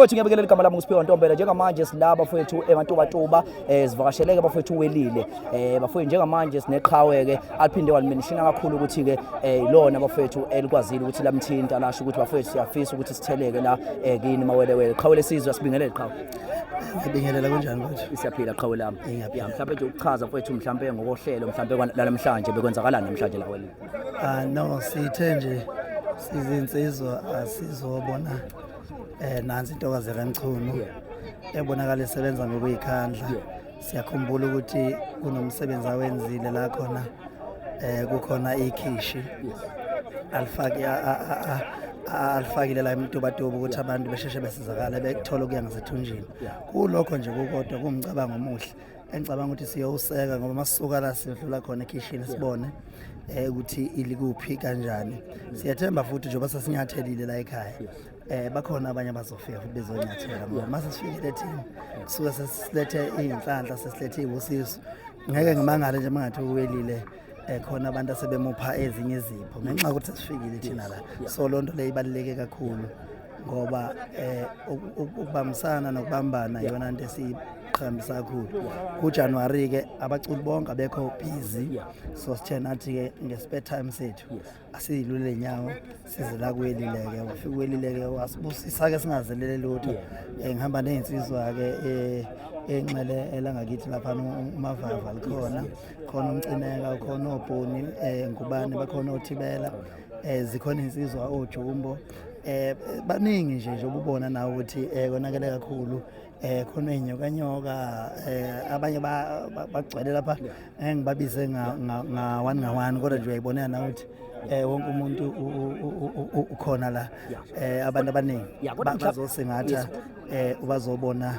Mfowethu, ngiyabingelela. Igama lami nguSiphiwe Ntombela. Njengamanje sila, bafowethu, eMatubatuba, sivakasheleke bafowethu welile. Bafowethu, njengamanje sineqhawe ke aliphinde walimenishina kakhulu ukuthi ke ilona, bafowethu, elikwazile ukuthi lamthinta, lasho ukuthi, bafowethu, siyafisa ukuthi sitheleke la kini Mawelewele. Qhawe lesizwe, sibingelele, qhawe. Ngiyabingelela, kunjani mfowethu? Siyaphila, qhawe lami. Ngiyaphila. Ya, mhlawumbe nje ukuchaza, mfowethu, mhlawumbe ngokohlelo mhlawumbe namhlanje bekwenzakalani namhlanje la welile? Ah no, sithe nje sizinsizwa asizobona nansi intokazi kaMchunu ebonakala isebenza ngokuyikhandla. Siyakhumbula ukuthi kunomsebenzi awenzile la khona kukhona ikhishi alifake alifakile la eMtubatuba ukuthi abantu besheshe besizakale bekuthola ukuya ngasethunjini. Kulokho nje kukodwa kuwumcabango omuhle engicabanga ukuthi siyowuseka, ngoba masisuka la siyodlula khona ekhishini sibone ukuthi ilikuphi kanjani. Siyathemba futhi njengoba sesinyathelile la ekhaya, bakhona abanye abazofika futhi bezonyathela, ngoba mase sifikile thina kusuke sesilethe iy'nhlanhla, sesilethe iy'busiso. Ngeke ngimangale nje mangathi uwelile khona abantu asebemupha ezinye izipho ngenxa yokuthi sesifikile thina la. So loo nto leyo ibaluleke kakhulu ngoba ukubambisana nokubambana iyona nto esiyiqhakambisa kakhulu. KuJanuary ke abaculi bonke abekho busy, so sithe nathi ke nge-spare time sethu asiyilule nyawo size la kuwelile-ke. Wafika uwelile-ke, wasibusisa-ke singazelele lutho. Ngihamba ney'nsizwa-ke enxele elangakithi laphana, uMavava likhona khona, umcineka khona, obhoni ngubane bakhona, othibela zikhona insizwa, ojumbo, baningi nje nje ububona nawe ukuthi konakele kakhulu. Khona inyoka, abanye bagcwele lapha, engibabize nga one nga one, kodwa nje uyayibonela nawe ukuthi wonke umuntu ukhona la, abantu abaningi Yeah, kodwa bazosingatha ubazobona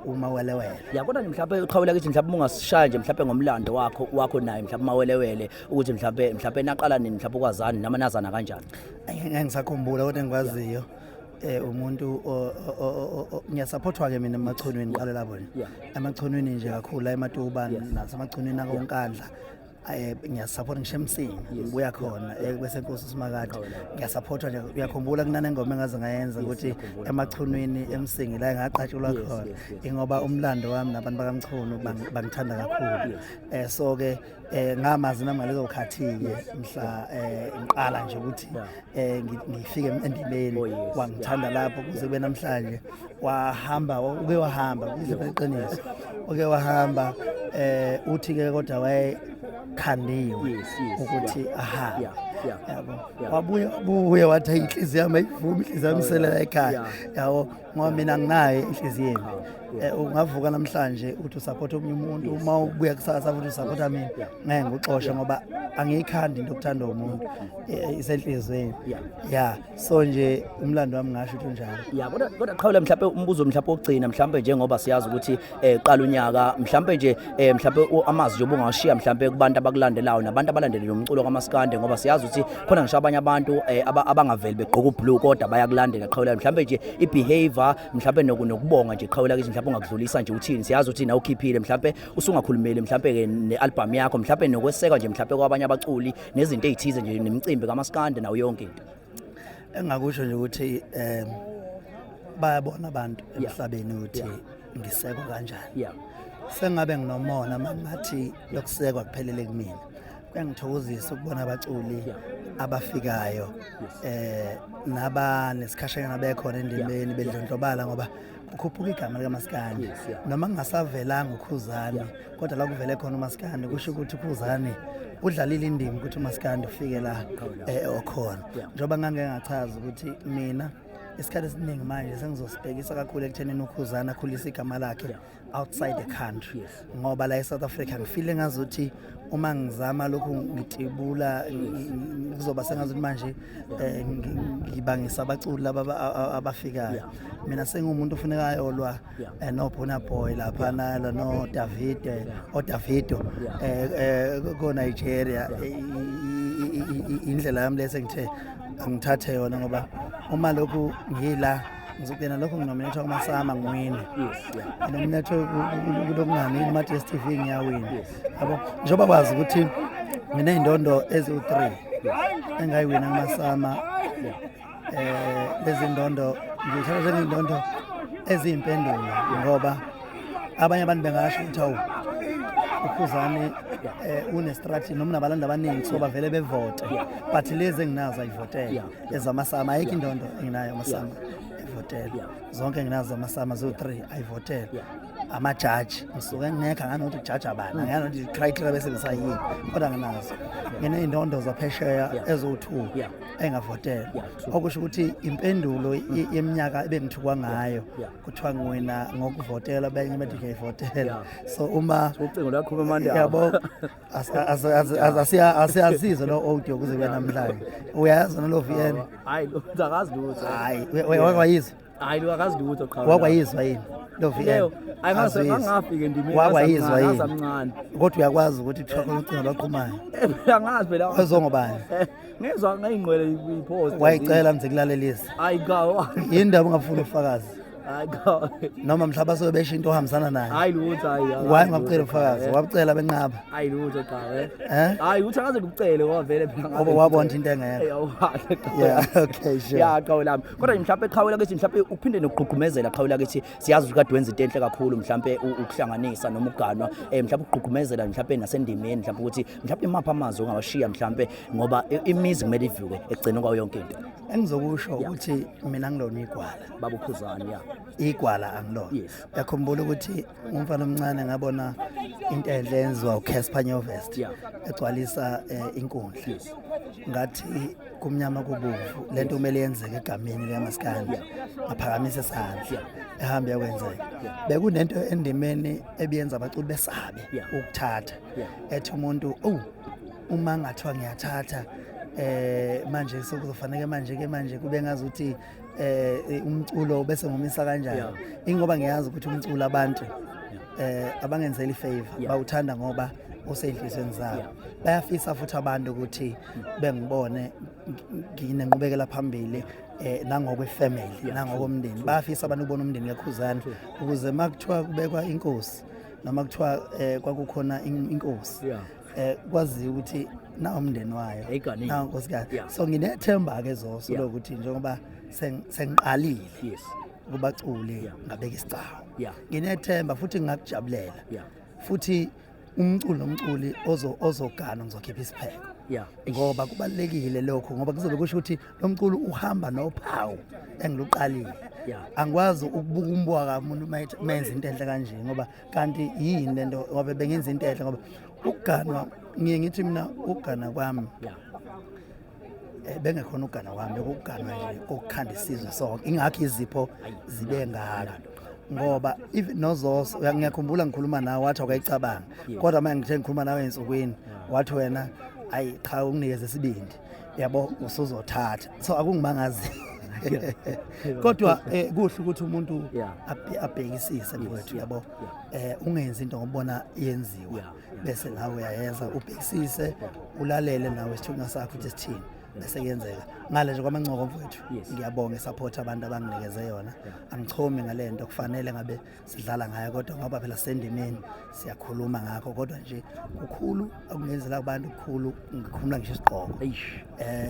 uMawelewele. Ya, kodwa nje mhlawumbe uqhawela kithi, mhlawumbe ungasishaya nje mhlawumbe ngomlando wakho naye mhlawumbe Mawelewele, ukuthi mhlawumbe naqala nini mhlawumbe ukwazani noma nazana kanjani? Ngeke ngisakhumbula, kodwa engikwaziyo umuntu ngiyasupportwa ke mina eMachunwini, ngiqale lapho nje. EMachunwini nje kakhulu la eMatuba naseMachunwini akoNkandla, ngiyasupport ngisho eMsinga ngibuya khona, bese Nkosi uSimakade ngiyasupportwa nje. Uyakhumbula kunane ngoma engaze ngayenza ukuthi eMachunwini eMsingi la engaqatshulwa khona, ingoba umlando wami nabantu bakaMchunu bangithanda kakhulu. So ke ngamazi nami ngalezo khathi ke mhla ngiqala nje ukuthi ngifike endimeni, wangithanda lapho kuze kube namhlanje. Wahamba, uke wahamba, kuze phela iqiniso, uke wahamba, uthi ke kodwa wayekhandiwe ukuthi ahambe, yabo. Wabuye, wabuye wathi, "Hey, inhliziyo yami ayivumi, inhliziyo yami iselela ekhaya." Yabo, ngoba mina nginayo inhliziyo yemi. Ungavuka namhlanje uthi usupport omunye umuntu, uma ubuya kusasa futhi usupporta mina, ngeke ngikuxoshe ngoba angiyikhandi into okuthanda umuntu, isenhliziyweni. Ya, so nje umlando wami ngasho ukuthi unjalo. Ya, kodwa qhawula, mhlawumbe umbuzo mhlawumbe wokugcina, mhlawumbe njengoba siyazi ukuthi qala unyaka, mhlawumbe nje mhlawumbe amazwi nje obungawashiya mhlawumbe kubantu abakulandelayo nabantu abalandele nomculo kaMaskande, ngoba siyazi ukuthi khona ngisho abanye abantu abangaveli begqoka ublue kodwa bayakulandela, qhawula, mhlawumbe nje i-behavior mhlawumbe nokubonga nje, qhawula kithi, mhlawumbe ungakudlulisa nje uthini? Siyazi ukuthi nawe ukhiphile, mhlawumbe usungakhulumeli mhlawumbe ke ne-album yakho, mhlawumbe nokweseka nje mhlawumbe kwabanye abaculi nezinto ey'thize nje nemicimbi kaMaskande nawo yonke into. Engakusho nje ukuthi bayabona abantu emhlabeni ukuthi ngisekwa kanjani. Sengabe nginomona mangathi lokusekwa kuphelele kumina. Kuyangithokozisa ukubona abaculi abafikayo naba nesikhashanyana bekhona endimeni bedlondlobala, ngoba kukhuphuka igama likaMaskandi. Noma kungasavelanga uKhuzani, kodwa la kuvele khona uMaskandi kusho ukuthi uKhuzani udlalile indima ukuthi uMaskandi ufike la okhona. Njengoba ngangeke ngachaza ukuthi mina isikhathi esiningi manje sengizosibhekisa kakhulu ekuthenini uKhuzani akhulise igama lakhe outside the country, ngoba la e-South Africa ngifile ngazuthi uma ngizama lokhu ngitibula kuzoba sengazuthi manje ngibangisa abaculi laba abafikayo. Mina sengumuntu ofuneka ayolwa no Burna Boy laphana, no David, oDavido ko Nigeria. Indlela yami lese ngithe angithathe yona, ngoba uma lokhu ngila ngizogcina lokhu nginominethwa kumaSAMA ngiwine, nginominethwe kulokungani kuma-DStv ngiyawina, yabo. Njengoba kwazi ukuthi nginey'ndondo eziwu-3 engayiwina kumaSAMA, lezi ndondo Ngiyithatha njengey'ndondo eziyimpendulo ngoba abanye abantu bengasho ukuthi awu uKhuzani une-strategy noma unabalandi abaningi, so bavele bevote, but lezi enginazo ayivotele ezamaSAMA. Ayikho indondo enginayo amaSAMA evotele. Zonke enginazo zamaSAMA ziwu-3 ayivotele. Amajaji ngisuke ngingekho, anganokuthi kujaja bani, anganokuthi i-criteria besebenzisa yini, kodwa nginazo, nginey'ndondo zaphesheya eziwu-2 engavotela, okusho ukuthi impendulo yeminyaka ebengithukwa ngayo, kuthiwa ngiwina ngokuvotela, benye bethi ngiyayivotela. So uma Ucingo lwakho manje. Yabo, asiyazizwe lo audio kuze kube namhlanje. Uyayazi nalo VN? Hayi, lo akazi lutho. Hayi, wakwayizwa? Hayi, lo akazi lutho qha. Wakwayizwa yini lo VN? Leyo, hayi, ngase Azuyizwa. ngangafika endimeni. Wakwayizwa yini? Ngasamncane. Kodwa uyakwazi ukuthi kuthiwa khona ucingo lwaqhumayo? Angazi phela. Wezwa ngobani? Ngezwa ngayingqwele ipost. Wayicela ngize kulalelisa? Hayi ka. Yini ndaba ungafuni ubufakazi? Hayi ka. Noma mhlawumbe basuke besho into ohambisana nayo? Hayi lutho, hayi. Akazi Waye lutho, ungabucela ubufakazi? Wabucela benqaba? Hayi lutho qha. Eh? Hayi, uthi akaze ngikucele ngoba vele phela Ngoba wabona into engekho. Awukahle. Yeah, okay, sure. Ya, qhawe lami. Kodwa nje mhlawumbe qhawe lakithi, mhlawumbe uphinde nokugqugqumezela, qhawe lakithi, siyazi ukuthi kade wenza into enhle kakhulu, mhlawumbe ukuhlanganisa noma ukuganwa, mhlawumbe ukugqugqumezela mhlawumbe nasendimeni, mhlawumbe ukuthi mhlawumbe imaphi amazwi ongawashiya, mhlawumbe ngoba imizi kumele ivuke ekugcineni kwayo yonke into. Engizokusho ukuthi mina ngilona igwala. Baba uKhuzani, ya. Igwala angilona. Uyakhumbula ukuthi umfana omncane ngabona into enhle yenziwa uCasper Nyovest egcwalisa inkundla. Ngathi kumnyama kubovu, lento kumele yenzeke egameni likaMaskandi. Ngaphakamisa isandla, ehambe yakwenzeka. Bekunento endimeni ebiyenza abaculi besabe ukuthatha, ethi umuntu, oh, uma ngathiwa ngiyathatha manje sekuzofanele manje ke manje kube ngazuthi umculo bese ngomisa kanjani. Ingoba ngiyazi ukuthi umculo abantu abangenzeli favor, bawuthanda ngoba useyinhliziyweni zabo. Bayafisa futhi abantu ukuthi bengibone nginenqubekela phambili nangokwefamily, nangokomndeni. Bayafisa abantu ukubona umndeni kaKhuzani, ukuze makuthiwa kubekwa inkosi noma kuthiwa kwakukhona inkosi, kwaziwa ukuthi na umndeni wayo, Eyiganile. na unkosikazi. So nginethemba ke zoso lokuthi njengoba sengiqalile kubaculi, ngabeka isicawu, nginethemba futhi ngingakujabulela futhi umculo nomculi ozogana ngizokhipha isipheko, ngoba kubalulekile lokho, ngoba kuzobe kusho ukuthi lo mculo uhamba nophawu engiluqalile. Angikwazi ukubuka umbuka umuntu menza into enhle kanje, ngoba kanti yini lento, ngoba bengenza into enhle, ngoba ukuganwa, ngiye ngithi mina ukugana kwami, bengekhona ukugana kwami, bekuganwa nje kokukhanda isizwe sonke. Ingakho izipho zibe ngaka, ngoba even noZoso, ngiyakhumbula ngikhuluma nawe, wathi awukayicabanga, kodwa manje ngithe ngikhuluma nawe ensukwini, wathi wena ayi cha, unginikeze isibindi, yabo, usuzothatha. So akungimangazi, kodwa kuhle ukuthi umuntu abhekisise, mfowethu, yabo, ungenzi into ngobona yenziwa, bese nawe uyayenza. Ubhekisise, ulalele nawe isithunywa sakho ukuthi sithini, bese kuyenzeka. Ngale nje kwamancoko, mfowethu, ngiyabonga isupport abantu abanginikeze yona. Angichomi ngale nto, kufanele ngabe sidlala ngayo, kodwa ngoba phela sendimeni siyakhuluma ngakho. Kodwa nje kukhulu akungenzela kubantu, kukhulu. Ngikhumula ngisho isigqoko, Eish.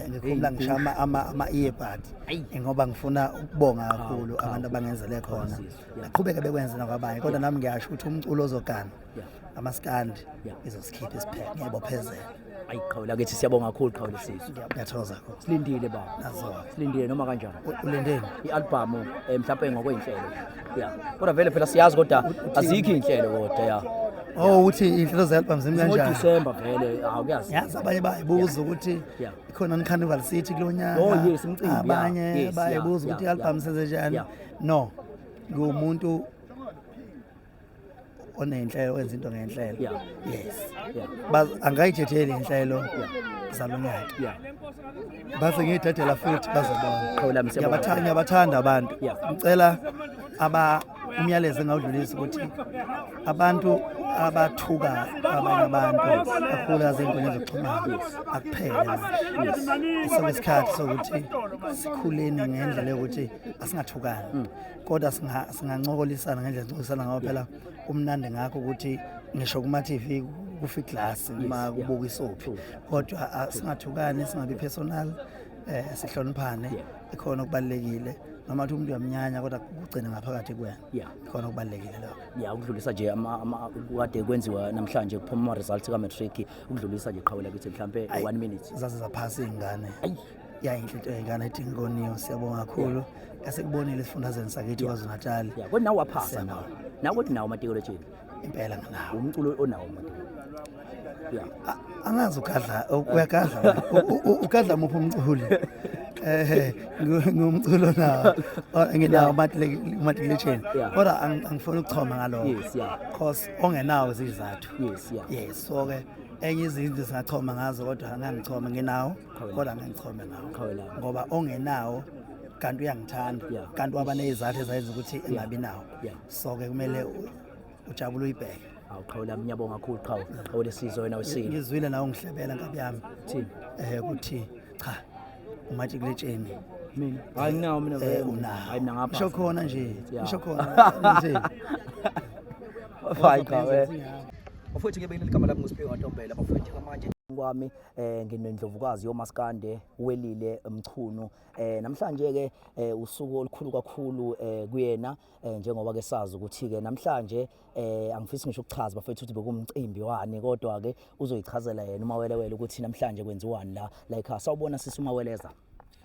Ngikhumula ngisho ama earbud, Ayi. ngoba ngifuna ukubonga kakhulu Cha, abantu abangenzele khona. Sizwe, yeah. Baqhubeke bekwenze nakwabanye, kodwa nami ngiyasho ukuthi umculo ozogana amaskandi izosikhipha isipheko, ngiyabophezela. Ayi, qhawe lakithi, siyabonga kakhulu, qhawe lesizwe. Ngiyathokoza kakhulu. Silindile, baba. Nazo. Silindile noma kanjani. Ulindeni? I-album, mhlawumbe ngokwey'nhlelo, ya, kodwa vele phela siyazi, kodwa azikho iy'nhlelo kodwa, ya. Oh, uthi inhlelo ze-album zimi kanjani? NgoDisemba vele, awu, kuyazi. Yazi abanye bayibuza ukuthi ikhona ni-Carnival City kulo nyaka. Oh, yes, umcimbi, yeah. Abanye bayibuza ukuthi i-album senze njani. No, ngumuntu oney'nhlelo, wenza into ngenhlelo. Yes. Angayithetheli iy'nhlelo zalo nyaka. Base ngiyidedela futhi bazobona. Qhawe lami, siyabonga. Ngiyabathanda abantu. Ngicela aba umyalezo engawudlulisa ukuthi abantu abathuka abanye abantu, kakhulukazi ey'nkundleni zokuxhumana, akuphele manje. Isoke isikhathi sokuthi sikhuleni ngendlela yokuthi asingathukani, kodwa singancokolisana ngendlela esincokolisana ngayo. Phela kumnandi ngakho ukuthi ngisho kuma-TV kufa iglasi uma kubuka isophi, kodwa singathukani, singabi personal, sihloniphane. Ikhona okubalulekile. Noma uthi umuntu uyamnyanya kodwa kugcine ngaphakathi kuwena. Khona kubalekile lokho. Yeah, ukudlulisa nje ama kade kwenziwa namhlanje kuphuma ama results ka matric, ukudlulisa nje qhawela kithi mhlambe 1 minute. Zaze zaphasa izingane. Yayinhle into yengane ethi ngikoniwe, siyabonga kakhulu. Esikubonile esifundazweni sakithi KwaZulu Natal. Yeah, kodwa nawe waphasa nawe. Nawe kodwa nawo matikuletsheni. Impela nginawo. Umculo onawo matikuletsheni. Yeah. Angazi ugadla uyagadla ugadla muphi umculi? Ngumculo nawo. Nginawo matikuletsheni. Kodwa angifuni ukuchoma ngalokho. Yes, yeah. Cause ongenawo izizathu. Yes, yeah. Yes, so ke enye izinto singachoma ngazo kodwa angangichoma nginawo kodwa angangichome ngawo. Ngoba ongenawo kanti uyangithanda kanti waba nezizathu ezayenza ukuthi engabi nawo. So ke kumele ujabule uyibheke. Awu qhawela, ngiyabonga kakhulu qhawe. Qhawele sizwe wena wesilo. Ngizwile nawe ungihlebela nkabi yami. Thini? Ukuthi cha umatikuletsheni. Mina hayi nginawo mina vele. Unawo. Hayi mina ngapha. Isho khona nje. Isho khona nje. Hayi qhawe. Bafowethu ke bengileli gama lami nguSiphiwe Ntombela bafowethu njengamanje kwami nginendlovukazi yomaskande Welile Mchunu. Namhlanje ke usuku olukhulu kakhulu kuyena njengoba ke sazi ukuthi ke namhlanje angifisi ngisho ukuchaza bafethu ukuthi bekumcimbi wani kodwa ke uzoyichazela yena uMawelewele ukuthi namhlanje kwenziwani la la ekhaya. Sawubona sisi uMaweleza.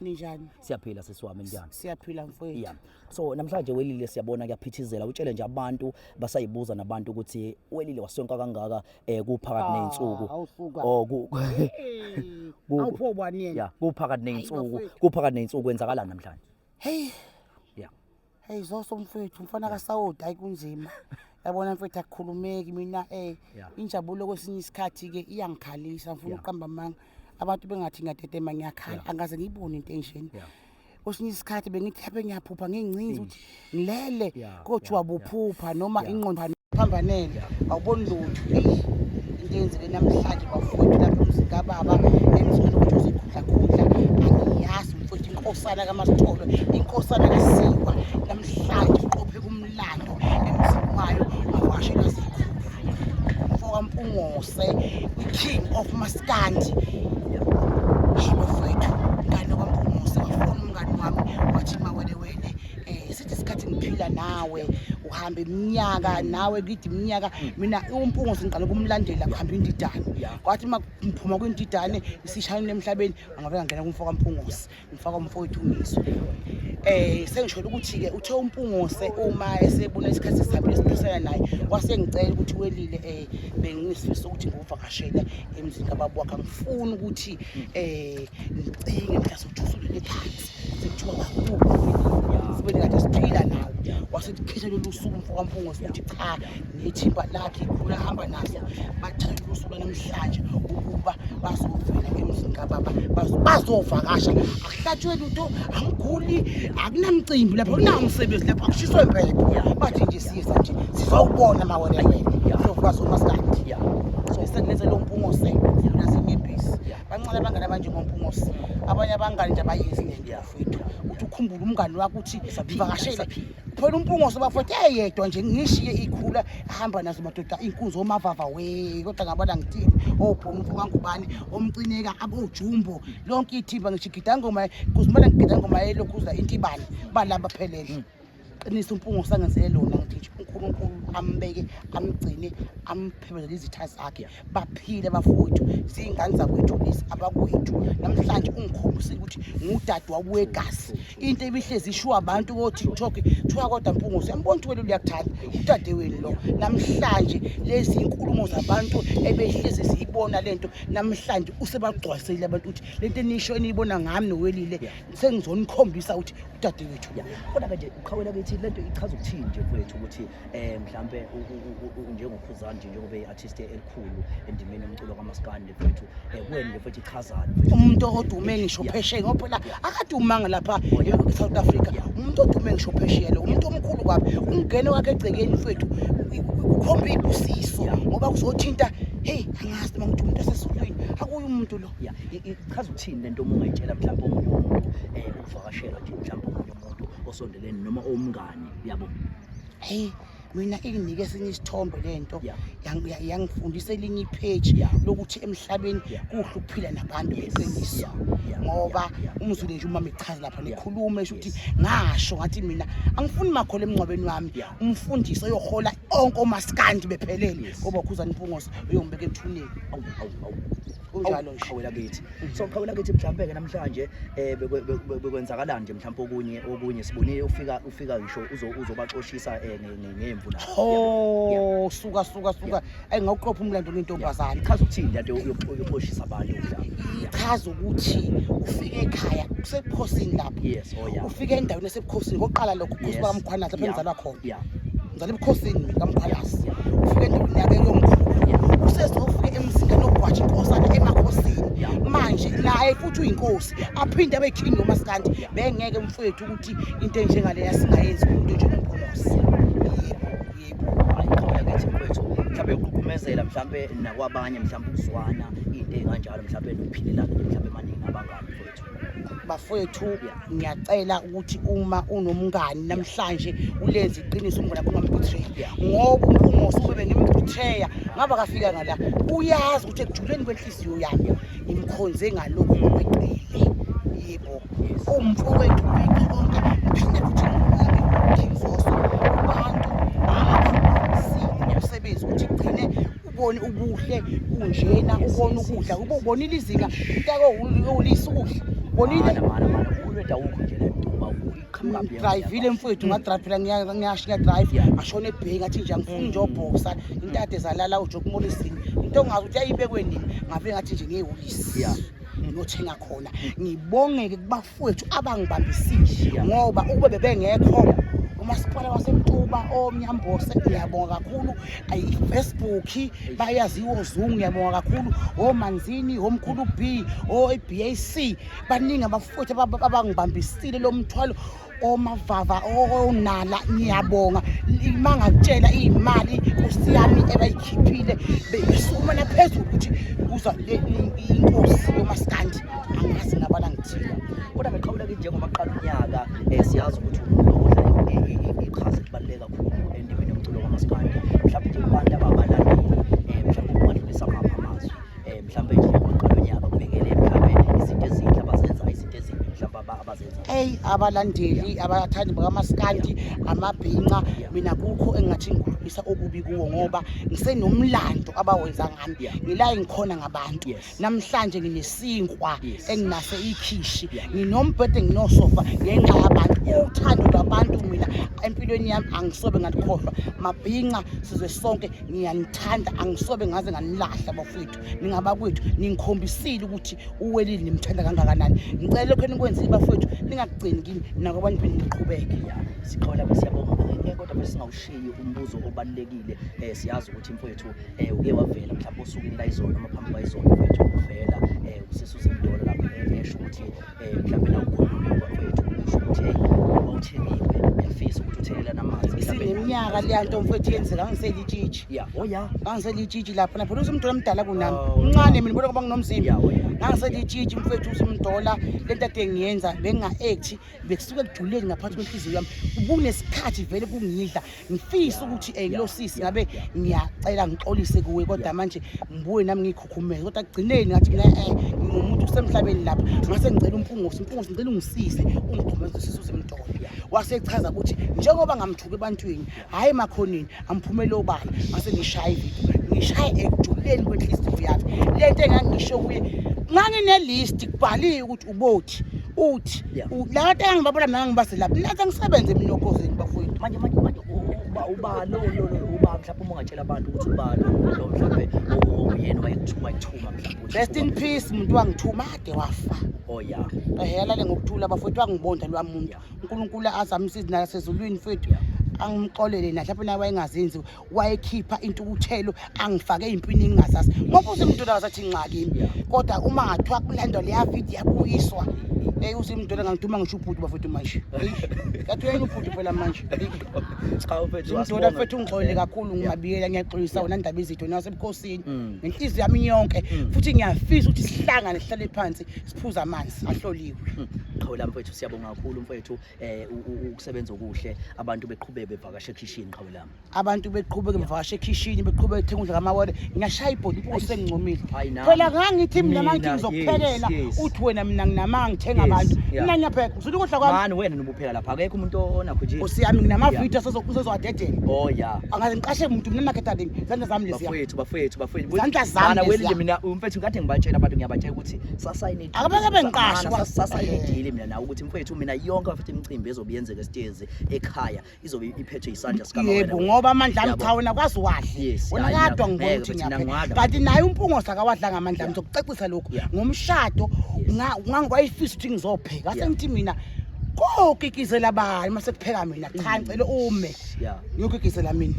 Ninjani? Siyaphila sisi wami, njani? Siyaphila mfowethu. Yeah. So namhlanje Welile siyabona kuyaphithizela, utshele nje abantu basayibuza nabantu ukuthi Welile wasonka kangaka kuphakathi nezinsuku. Awusuka. Oh ku Awupho bani yena? Yeah, kuphakathi nezinsuku, Bafowethu. kuphakathi nezinsuku kwenzakalani namhlanje? Hey. Yeah. Hey Zoso mfowethu, mfana kaSawudi hayi kunzima. Yabona mfowethu akukhulumeki mina injabulo kwesinye isikhathi ke iyangikhalisa ngifuna ukuqamba amanga. Abantu bengathi ngiyadedema ngiyakhala, angaze ngiyibone into enjena. Kwesinye isikhathi bengithi lapha ngiyaphupha ngincinza ukuthi ngilele kodwa wabuphupha noma ingqondo phambanele awuboni lutho. Into eyenzeke namhlanje bafowethu lapha emzini kababa emzini ukuthi uzikhudla khudla angiyazi mfowethu inkosana kaMasithole inkosana kaSiwa namhlanje uqophe kumlando emzini wayo wavakashelwa zikhulu mfoka Mpungose i-king of Maskandi. Hayi bafowethu mngani kwaMpungose wafona umngani wami wathi Mawelewele sithi isikhathi ngiphila nawe uhamba iminyaka nawe kidi iminyaka mina uMpungose ngiqale kumlandela kuhamba indidane kwathi uma ngiphuma kwindidane isishayile emhlabeni ngabe ngangena kumfoka Mpungose ngifaka umfowethu ngizwe sengisholo ukuthi ke uthe uMpungose uma esebona isikhathi sihambile siphisana naye wasengicela ukuthi Welile bengisifisa ukuthi nguvakashele emzini kababa wakhe angifuni ukuthi ngicinge mhla sothusulele phansi sekuthiwa kakhulu sibe kade siphila nawe wasekhitha lolu suku mfoka Mpungose ukuthi cha nethimba lakhe ikhula hamba naso bathatha lolu suku namhlanje ukuba bazovela emzini kababa bazovakasha akuhlatshwe lutho angiguli akunamcimbi lapho akunawo umsebenzi lapho akushiswe impepho bathi nje siza nje sizowubona Mawelewele ndlovukazi uMaskandi. So sekulethe lo Mpungose nasenyembezi bancane abangani abanjengoMpungose abanye abangani nje abayenzi lento bafowethu uthi ukhumbule umngani wakho uthi ngivakashele phela uMpungose bafowethu eyedwa nje ngishiye ikhula ahamba nazo madoda inkunzi omavava we kodwa ngabona ngithini obhonga umfo kangubani omcineka abojumbo lonke ithimba ngisho igidangoma kuzimele ngigidangoma elokhuza intibane balaba phelele qinisa uMpungose angenzele lona ngithi nje uNkulunkulu ambeke amgcine amphebezele izitha zakhe baphile bafowethu ziy'ngane zakwethu lezi abakwethu namhlanje ungikhombisile ukuthi ngudade wabuwegazi into ebihlezi ishiwa abantu ko-TikTok kuthiwa kodwa Mpungose uyambona ukuthi wena uyakuthanda udade wenu lo namhlanje lezi inkulumo zabantu ebehlezi ziyibona lento namhlanje usebagcwalisile abantu ukuthi lento enisho eniyibona ngami noWelile sengizonikhombisa ukuthi udade wethu Kodwa ke nje uqhawela kithi lento ichaza ukuthini nje mfowethu ukuthi mhlambe njengoKhuzani nje njengoba i-artist elikhulu endimeni yomculo kaMaskandi mfowethu kuwena nje mfowethu ichazani mfowethu? Umuntu odume ngisho phesheya ngoba phela akadumanga lapha e-South Africa umuntu odume ngisho phesheya lo umuntu omkhulu kabi umngene wakhe egcekeni mfowethu ukhomba ibusiso ngoba kuzothinta hey angazi noma ngithi umuntu osezulwini akuye umuntu lo. Ichaza ukuthini lento uma ungayitshela mhlawumbe omunye umuntu ukuvakashela nje mhlawumbe omunye umuntu osondelene noma omngani yabo? Hey Mina inginike esinye isithombe lento, Yeah. yangifundisa elinye ipage lokuthi emhlabeni kuhle ukuphila nabantu ngeqiniso. Yeah. Ngoba umzulu nje uma mechaza lapha nekhuluma esho ukuthi ngasho ngathi mina angifuni makholo emngcwabeni wami, umfundisi oyohola onke omaskandi bephelele, ngoba uKhuzani Mpungose uyombeka ethuneni. Awu, awu, awu. Kunjalo nje. Qhawe lakithi. So qhawe lakithi, mhlawumbe ke namhlanje bekwenzakalani nje mhlawumbe okunye sibonile ufika ngisho uzobaxoshisa ngemvu la. Ho, suka, suka, suka, ayingawuqopha umlando ngentombazane. Ichaza ukuthini lento yokuxoshisa abantu mhlawumbe? Ichaza ukuthi ufike ekhaya kusebukhosini lapho. Yes, oh yeah. Ufike endaweni esebukhosini kokuqala lokho, ubukhosi bakaMkhwanazi lapho engizalwa khona. Ngizalwa ebukhosini mina kaMkhwanazi. Ufike endaweni yakhe yomkhulu, usezofika emzini kanogwaja, inkosana emakhosini. Manje naye futhi uyinkosi, aphinde abe king yomasikandi. Bengeke mfowethu ukuthi into enjengaleya singayenzi umuntu njengoMpungose. Yebo. Hayi, qhawe lakithi mfowethu, mhlawumbe uqhuqhumezela mhlawumbe nakwabanye, mhlawumbe ukuzwana into ey'kanjalo, mhlawumbe nokuphilelana nje mhlawumbe emaningi abangani mfowethu. Bafowethu, ngiyacela ukuthi uma unomngani namhlanje ulenze iqiniso umngane wakho, ungambetreya, ngoba uMpungose ube bengimbetreya ngaba kafika ngala. Uyazi ukuthi ekujuleni kwenhliziyo yami ngimkhonze ngalokhu ngokweqile. Yebo, umfowethu kuyikho konke. Ngiphinde futhi ngibonge King Zoso kubantu ababambisile umsebenzi ukuthi gcine ubone ubuhle kunjena, ubone ukudla, ube ubonile izinga intako ulisa ukudla, ubonile. Mana, mana, mana, ulweda awukho nje la eMtuba, iqhamuka phi? Ngidrayivile mfowethu, ngadrive phela, ngiyasho ngiyadrive. Ngashona ebhenki, ngathi nje angifuni nje obhosa into ade zalala uJock Morrison, into ongazi ukuthi yayibekwe nini. Ngabe ngathi nje ngiyehholisi ngiyothenga khona. Ngibongeke kubafowethu abangibambisile, ngoba ukube bebengekho umasipala waseMtuba oMnyambose, ngiyabonga kakhulu. I-Facebook bayaziwa oZungu, ngiyabonga kakhulu, oManzini, omkhulu B, o-BAC, baningi abafowethu abangibambisile lo mthwalo, omavava, onala, ngiyabonga. Uma ngakutshela iy'mali nkosi yami ebayikhiphile, besukuma naphezulu ukuthi kuza inkosi yomaskandi, angazi ngabala ngithini. Kodwa ngeqhawe lakithi, njengoba kuqala unyaka, siyazi ukuthi umuntu odlala iqhaza elibaluleke kakhulu endimeni yomculo kamaskandi. Mhlawumbe nje kubantu ababalandeli, mhlawumbe ungadlulisa maphi amazwi, mhlawumbe nje kuqala unyaka, kubhekele mhlawumbe izinto ezinhle abazenzayo, izinto ezimbi mhlawumbe abazenzayo? Eyi, abalandeli, abathandi bakamaskandi, amabhinca, mina kukho engingathi ngikhulumisa okubi kuwo, ngoba ngisenomlando abawenza ngami. Ngila ngikhona ngabantu. Namhlanje nginesinkwa enginaso ikhishi, nginombhede, nginosofa ngenxa yabantu. Uthando lwabantu mina empilweni yami angisobe ngalikhohlwa. Mabhinca, sizwe sonke, ngiyanithanda, angisobe ngaze nganilahla bafowethu. Ningabakwethu, ningikhombisile ukuthi uwelile nimthanda kangakanani. Ngicela lokho enikwenzile bafowethu ningakugcini kimi, nakwabanye benu niqhubeke. Ya, siqhawe lapho, siyabonga. Kodwa bese singawushiyi umbuzo obalulekile. Siyazi ukuthi mfowethu uke wavela mhlawumbe osukwini layizolo noma phambi kwayizolo mfowethu, uvela usesusemdolo lapho, esho ukuthi mhlawumbe la ukhulule mfowethu, usho ukuthi hey, wawuthengiwe, uyafisa ukuthi uthelelane amanzi mhlawumbe. Isineminyaka leya nto mfowethu yenzeka, ngangiselitshitshi. Ya, oh ya. Ngangiselitshitshi lapho napho, usemdola mdala kunami. Oh, Mncane mina, bona ngoba nginomzimba. Ya, oh ya. Ngangiselitshitshi mfowethu usemdola. Lento ade ngiyenza benginga-acti, bekusuka ekujuleni ngaphansi kwenhliziyo yami. Kunesikhathi vele kungidla, ngifisa ukuthi lo sisi ngabe ngiyacela ngixolise kuwe, kodwa manje ngibuye nami ngiyikhukhumeze. Kodwa ekugcineni ngathi mina ngingumuntu kusemhlabeni lapha, ngase ngicela uMpungose, uMpungose ngicela ungisize ungigqumeze usisi usemdola. Wasechaza ukuthi njengoba ngamthuka ebantwini, hhayi emakhoneni, amphumele obala. Ngase ngishaya ividiyo, ngishaye ekujuleni kwenhliziyo yami le nto engangisho kuye. Ngangine-list kubhaliwe ukuthi ubothi uthi la nto engangibabona mina, ngangibase lapho nathi angisebenze mina okhozini bafowethu. Manje uba lo uba mhlawumbe uma ungatshela abantu ukuthi uba lo mhlawumbe uyena wayekuthuma mhlawumbe ukuthi Rest in peace umuntu wangithuma, ade wafa. Oh ya. Ehe, alale ngokuthula bafowethu, wangibonda lwa muntu. UNkulunkulu azame isizi nasezulwini mfowethu, angimxolele na mhlawumbe naye wayengazenzi, wayekhipha intukuthelo angifake ey'mpini engingazazi, ngoba uze umuntu asathi nxa kimi. Kodwa uma ngathiwa kulandwa leya video yabuyiswa. Eyi, uZimdola ngangiduma ngisho ubhuti bafethu manje. Eyi, kathi uyena ubhuti phela manje. Eyi. Cha mfethu, Zimdola asibonge. mfethu, ungixolele kakhulu ngingabiyela, ngiyaxolisa wena ndaba izitho nasebukhosini ngenhliziyo yami yonke, futhi ngiyafisa ukuthi sihlangane, sihlale phansi, siphuze amanzi ahloliwe. Qhawe lami mfethu, siyabonga kakhulu mfethu, ukusebenza okuhle, abantu beqhubeke bevakashe ekhishini, qhawe lami. Abantu beqhubeke bevakashe ekhishini, beqhubeke bethenga ukudla kamawele. Ngiyashaya ibhodi impuku sengincomile. Hayi nami. Phela ngangithi mina mangithi Mina, ngizokuphekela, yes. uthi wena mina nginamanga ngithenga abantu. Mina ngiyapheka, ngizula ukudla kwami. Mani wena nobupheka lapha, akekho umuntu onakho nje. Nkosi yami, nginamavidiyo asezowadedela. Oh yeah. Angaze ngiqashe muntu mina, marketing zandla zami leziya. Bafowethu, bafowethu, bafowethu. Zandla zami Mana leziya. welile mina mfethu, kade ngibatshela abantu, ngiyabatshela ukuthi sasayine i-deal. Akabeke bengiqashe, Mana, sasayine i-deal mina nawe ukuthi mfethu mina yonke bafethu imicimbi ezobe yenzeka esitezi ekhaya izobe iphethwe isandla sikamawena. Yebo, ngoba amandla ami, cha, wena kwazi wadle. Wena Hayi, kadwa ngibona ngeke ukuthi mfethu, mina ngiyapheka, ngiwadla. kanti naye uMpungosi akawadlanga amandla ami. Ngizokucacisa lokhu ngomshado. Ngangikwayifisa ukuthi ngizopheka, ngase ngithi mina kokikizela bani mase kupheka mina? Cha, ngicela ume ngiyokikizela mina,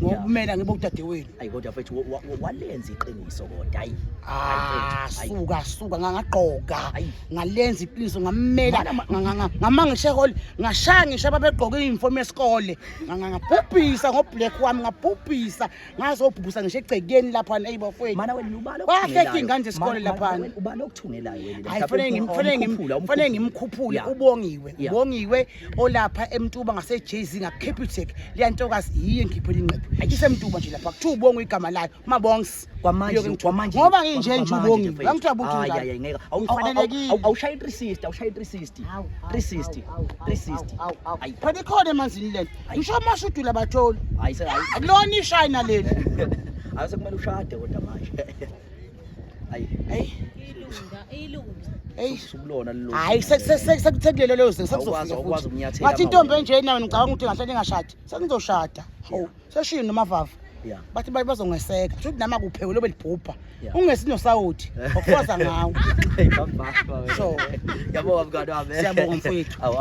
ngokumela ngibe udadewenu. Ayi kodwa mfethu, walenza iqiniso kodwa, ayi. Ah, Hayi, mfethu, hayi. Suka suka, ngangagqoka, Ayi. ngalenza iqiniso, ngamela. Mana Ngama ngisho ehholo, ngashaya ngisho ababegqoke iyunifomu yesikole. Ngabhubhisa ngo-black wami, ngabhubhisa, ngazobhubhisa ngisho egcekeni laphana. Eyi bafowethu, Mana wena ubala Wahlehla okuthungelayo. iy'ngane zesikole laphana. Wena ubala okuthungelayo wena. Hayi, Mhlawumbe fanele umkhuphula, fanele umkhuphula. ngimkhuphule. Ubongiwe, ubongiwe olapha eMtuba ngase-JZ ngaCapitec. Leya ntokazi yiyo engikhiphela ingqephu, iseMtuba nje lapha, kuthiwa ubongwe igama layo, Mabongs. Kwamanje Yiyo ke ngithiwa- kwamanje ngoba nginje nje kwamanje ubongiwe, mfethu. angithiwa buthi Hayi, njalo. hayi, ngeke. Ngifanelekile. Awushayi 360, awushayi 360. 360, 360. Ayi. Phela ikhona emanzini lento, ngisho amashudula batholi. Hayi se hayi. Akulona ishayina leli. Hayi, sekumele ushade kodwa manje. Hayi. Eyi. Ilunga, ilunga. Eyi. Sukulona lelo. Hayi, sekukulelo leyo zinga. Awukwazi- Sekuzofika awukwazi futhi ukunyathela ngathi intombi amawele. enje nawe, ngicabanga ukuthi ngahlale ngingashadi, sengizoshada. Hawu, seshiyo nomavava. Bathi bazongeseka, shuthi nami akuphekwe lobe libhubha. Ungesinосawuthi okufaza ngawo. Hey baba. Sure. Yabonga mngani wami. Siyabonga, mfowethu. Awu.